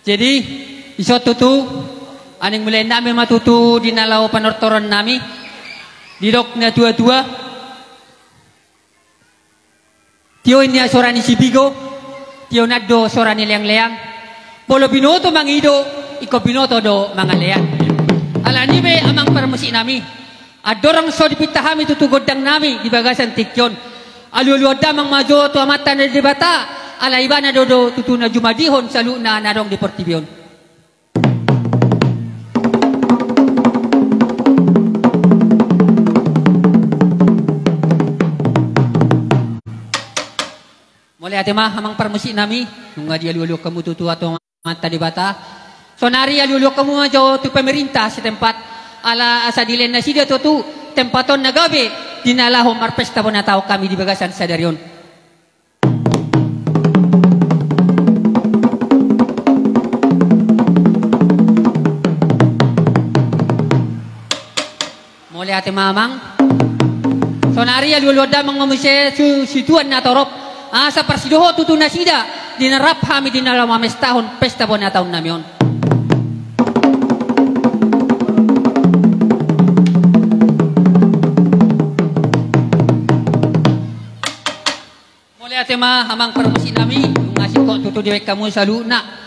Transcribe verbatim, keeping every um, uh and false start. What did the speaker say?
Jadi, ison tutu, aning mulaennami ma tutu di na laho panortoron nami, didok na tua-tua. Tio i ninna sora ni Sibigo, tio nandok sora ni leang-leang. Molo binoto mangido, ingkon binoto do mangalean. Alani i be amang parmusik nami, andorang so dipinta hami tutu gondang nami di bagasan tingki on, alualuhon damang ma jo tu Amanta na Debata, ala Ibana do, do tutu na jumadihon saluhutna na adong di portibi on. Mauliate ma amang parmusik nami, nunga dialualuhon hamu tutu tu Amanta Debata. Sonari alualuhon hamu ma jo tu pemerintah setempat, ala asa dilehon nasida tutu tempat on na gabe di na laho marpesta bona taon hami di bagasan sadari on. Mauliate ma amang. Sonari alualuhon damang ma muse tu situan na torop, asa parsidohot tutu nasida di na rap hami di na laho mamestahon pesta bona taon nami on. Mauliate ma amang parmusik nami, nunga singkop tutu dibaen hamu saluhutna.